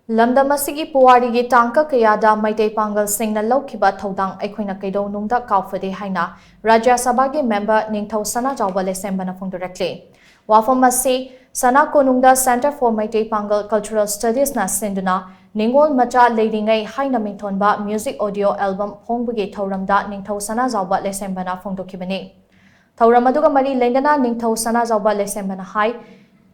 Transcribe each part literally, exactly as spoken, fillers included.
ꯂꯝꯗꯝ ꯑꯁꯤꯒꯤ ꯄꯨꯋꯥꯔꯤꯒꯤ ꯇꯥꯡꯀꯛ ꯀꯌꯥꯗ ꯃꯩꯇꯩ ꯄꯥꯡꯒꯜꯁꯤꯡꯅ ꯂꯧꯈꯤꯕ ꯊꯧꯗꯥꯡ ꯑꯩꯈꯣꯏꯅ ꯀꯩꯗꯧꯅꯨꯡꯗ ꯀꯥꯎꯐꯗꯦ ꯍꯥꯏꯅ ꯔꯥꯖ꯭ꯌ ꯁꯚꯥꯒꯤ ꯃꯦꯝꯕꯔ ꯅꯤꯡꯊꯧ ꯁꯅꯥꯖꯥꯎꯕ ꯂꯩꯁꯦꯝꯕꯅ ꯐꯣꯡꯗꯣꯔꯛꯂꯤ꯫ ꯋꯥꯐꯝ ꯑꯁꯤ ꯁꯅꯥ ꯀꯣꯅꯨꯡꯗ Centre for Meitei Pangal Cultural Studiesꯅ ꯁꯤꯟꯗꯨꯅ ꯅꯤꯉꯣꯜ ꯃꯆꯥ ꯂꯩꯔꯤꯉꯩ ꯍꯥꯏꯅ ꯃꯤꯡꯊꯣꯟꯕ music audio album ꯐꯣꯡꯕꯒꯤ ꯊꯧꯔꯝꯗ ꯅꯤꯡꯊꯧ ꯁꯅꯥꯖꯥꯎꯕ ꯂꯩꯁꯦꯝꯕꯅ ꯐꯣꯡꯗꯣꯛꯈꯤꯕꯅꯤ꯫ ꯊꯧꯔꯝ ꯑꯗꯨꯒ ꯃꯔꯤ ꯂꯩꯅꯅ ꯅꯤꯡꯊꯧ ꯁꯅꯥꯖꯥꯎꯕ ꯂꯩꯁꯦꯝꯕꯅ ꯍꯥꯏ,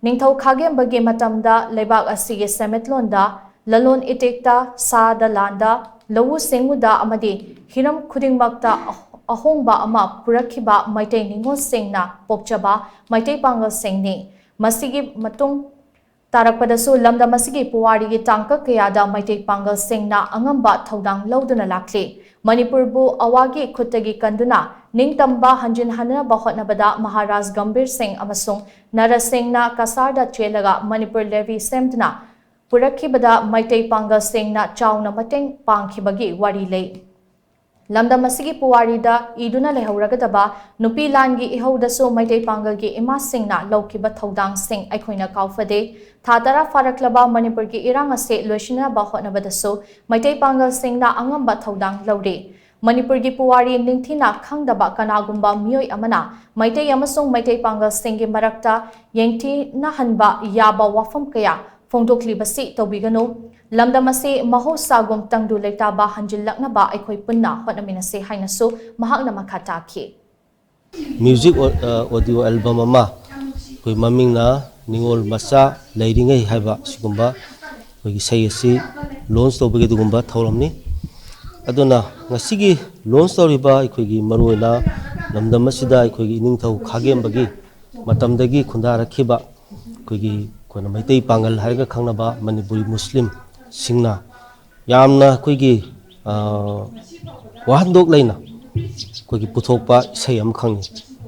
ꯅꯤꯡꯊꯧ ꯈꯥꯒꯦꯝꯕꯒꯤ ꯃꯇꯝꯗ ꯂꯩꯕꯥꯛ ꯑꯁꯤꯒꯤ ꯁꯦꯟꯃꯤꯠꯂꯣꯟꯗ, ꯂꯂꯣꯟ ꯏꯇꯤꯛꯇ, ꯁꯥꯗ ꯂꯥꯟꯗ, ꯂꯧꯎ ꯁꯤꯡꯎꯗ ꯑꯃꯗꯤ ꯍꯤꯔꯝ ꯈꯨꯗꯤꯡꯃꯛꯇ ꯑꯍꯣꯡꯕ ꯑꯃ ꯄꯨꯔꯛꯈꯤꯕ ꯃꯩꯇꯩ ꯅꯤꯉꯣꯜꯁꯤꯡꯅ ꯄꯣꯛꯆꯕ ꯃꯩꯇꯩ ꯄꯥꯡꯒꯜꯁꯤꯡꯅꯤ꯫ ꯃꯁꯤꯒꯤ ꯃꯇꯨꯡ ꯇꯥꯔꯛꯄꯗꯁꯨ ꯂꯝꯗꯝ ꯑꯁꯤꯒꯤ ꯄꯨꯋꯥꯔꯤꯒꯤ ꯇꯥꯡꯀꯛ ꯀꯌꯥꯗ ꯃꯩꯇꯩ ꯄꯥꯡꯒꯜꯁꯤꯡꯅ ꯑꯉꯝꯕ ꯊꯧꯗꯥꯡ ꯂꯧꯗꯨꯅ ꯂꯥꯛꯂꯤ꯫ ꯃꯅꯤꯄꯨꯔꯕꯨ ꯑꯋꯥꯒꯤ ꯈꯨꯠꯇꯒꯤ ꯀꯟꯗꯨꯅ ꯅꯤꯡꯇꯝꯕ ꯍꯟꯖꯤꯟꯍꯟꯅꯕ ꯍꯣꯠꯅꯕꯗ ꯃꯍꯥꯔꯥꯖ ꯒꯝꯚꯤꯔ ꯁꯤꯡ ꯑꯃꯁꯨꯡ ꯅꯔꯁꯤꯡꯅ ꯀꯁꯥꯔꯗ ꯆꯦꯜꯂꯒ ꯃꯅꯤꯄꯨꯔ levy ꯁꯦꯝꯗꯨꯅ ꯄꯨꯔꯛꯈꯤꯕꯗ ꯃꯩꯇꯩ ꯄꯥꯡꯒꯜꯁꯤꯡꯅ ꯆꯥꯎꯅ ꯃꯇꯦꯡ ꯄꯥꯡꯈꯤꯕꯒꯤ ꯋꯥꯔꯤ ꯂꯩ꯫ ꯂꯝꯗꯝ ꯑꯁꯤꯒꯤ ꯄꯨꯋꯥꯔꯤꯗ ꯏꯗꯨꯅ ꯂꯩꯍꯧꯔꯒꯗꯕ ꯅꯨꯄꯤ ꯂꯥꯟꯒꯤ ꯏꯍꯧꯗꯁꯨ ꯃꯩꯇꯩ ꯄꯥꯡꯒꯜꯒꯤ ꯏꯃꯥꯁꯤꯡꯅ ꯂꯧꯈꯤꯕ ꯊꯧꯗꯥꯡꯁꯤꯡ ꯑꯩꯈꯣꯏꯅ ꯀꯥꯎꯐꯗꯦ꯫ ꯊꯥ ꯇꯔꯥ ꯐꯥꯔꯛꯂꯕ ꯃꯅꯤꯄꯨꯔꯒꯤ ꯏꯔꯥꯡ ꯑꯁꯤ ꯂꯣꯏꯁꯤꯟꯅꯕ ꯍꯣꯠꯅꯕꯗꯁꯨ ꯃꯩꯇꯩ ꯄꯥꯡꯒꯜꯁꯤꯡꯅ ꯑꯉꯝꯕ ꯊꯧꯗꯥꯡ ꯂꯧꯔꯤ꯫ ꯃꯅꯤꯄꯨꯔꯒꯤ ꯄꯨꯋꯥꯔꯤ ꯅꯤꯡꯊꯤꯅ ꯈꯪꯗꯕ ꯀꯅꯥꯒꯨꯝꯕ ꯃꯤꯑꯣꯏ ꯑꯃꯅ ꯃꯩꯇꯩ ꯑꯃꯁꯨꯡ ꯃꯩꯇꯩ ꯄꯥꯡꯒꯜꯁꯤꯡꯒꯤ ꯃꯔꯛꯇ ꯌꯦꯡꯊꯤꯅꯍꯟꯕ ꯌꯥꯕ ꯋꯥꯐꯝ ꯀꯌꯥ ꯐꯣꯡꯗꯣꯛꯂꯤꯕꯁꯤ ꯇꯧꯕꯤꯒꯅꯨ꯫ ꯂꯝꯗꯝ ꯑꯁꯤ ꯃꯍꯧꯁꯥꯒꯨꯝ ꯇꯪꯗꯨ ꯂꯩꯇꯥꯕ ꯍꯟꯖꯤꯜꯂꯛꯅꯕ ꯑꯩꯈꯣꯏ ꯄꯨꯟꯅ ꯍꯣꯠꯅꯃꯤꯟꯅꯁꯤ ꯍꯥꯏꯅꯁꯨ ꯃꯍꯥꯛꯅ ꯃꯈꯥ ꯇꯥꯈꯤ꯫ Music ꯑꯣ-, ꯑ, audio album ꯑꯃ ꯑꯩꯈꯣꯏ ꯃꯃꯤꯡꯅ ꯅꯤꯉꯣꯜ ꯃꯆꯥ ꯂꯩꯔꯤꯉꯩ ꯍꯥꯏꯕ ꯁꯤꯒꯨꯝꯕ ꯑꯩꯈꯣꯏꯒꯤ ꯏꯁꯩ ꯑꯁꯤ launch ꯇꯧꯕꯒꯤ ꯑꯗꯨꯒꯨꯝꯕ ꯊꯧꯔꯝꯅꯤ꯫ ꯑꯗꯨꯅ ꯉꯁꯤꯒꯤ launch ꯇꯧꯔꯤꯕ ꯑꯩꯈꯣꯏꯒꯤ ꯃꯔꯨꯑꯣꯏꯅ ꯂꯝꯗꯝ ꯑꯁꯤꯗ ꯑꯩꯈꯣꯏꯒꯤ ꯏꯅꯤꯡꯊꯧ ꯈꯥꯒꯦꯝꯕꯒꯤ ꯃꯇꯝꯗꯒꯤ ꯈꯨꯟꯗꯥꯔꯛꯈꯤꯕ ꯑꯩꯈꯣꯏꯒꯤ, ꯑꯩꯈꯣꯏꯅ ꯃꯩꯇꯩ ꯄꯥꯡꯒꯜ ꯍꯥꯏꯔꯒ ꯈꯪꯅꯕ ꯃꯅꯤꯄꯨꯔꯤ ꯃꯨꯁꯂꯤꯝꯁꯤꯡꯅ ꯌꯥꯝꯅ ꯑꯩꯈꯣꯏꯒꯤ, ꯑ, ꯋꯥꯍꯟꯊꯣꯛ ꯂꯩꯅ ꯑꯩꯈꯣꯏꯒꯤ ꯄꯨꯊꯣꯛꯄ ꯏꯁꯩ ꯑꯃꯈꯛꯅꯤ꯫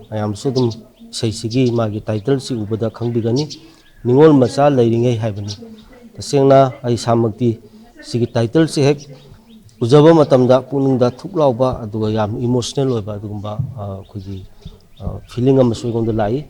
ꯃꯌꯥꯝꯁꯨ ꯑꯗꯨꯝ ꯏꯁꯩꯁꯤꯒꯤ ꯃꯥꯒꯤ title ꯁꯤ ꯎꯕꯗ ꯈꯪꯕꯤꯒꯅꯤ, ꯅꯤꯉꯣꯜ ꯃꯆꯥ ꯂꯩꯔꯤꯉꯩ ꯍꯥꯏꯕꯅꯤ꯫ ꯇꯁꯦꯡꯅ ꯑꯩ ꯏꯁꯥꯃꯛꯇꯤ ꯁꯤꯒꯤ title ꯁꯤ ꯍꯦꯛ ꯎꯖꯕ ꯃꯇꯝꯗ ꯄꯨꯛꯅꯤꯡꯗ ꯊꯨꯛ ꯂꯥꯎꯕ, ꯑꯗꯨꯒ ꯌꯥꯝ emotional ꯑꯣꯏꯕ ꯑꯗꯨꯒꯨꯝꯕ, ꯑ, ꯑꯩꯈꯣꯏꯒꯤ, ꯑ, feeling ꯑꯃꯁꯨ ꯑꯩꯉꯣꯟꯗ ꯂꯥꯛꯏ꯫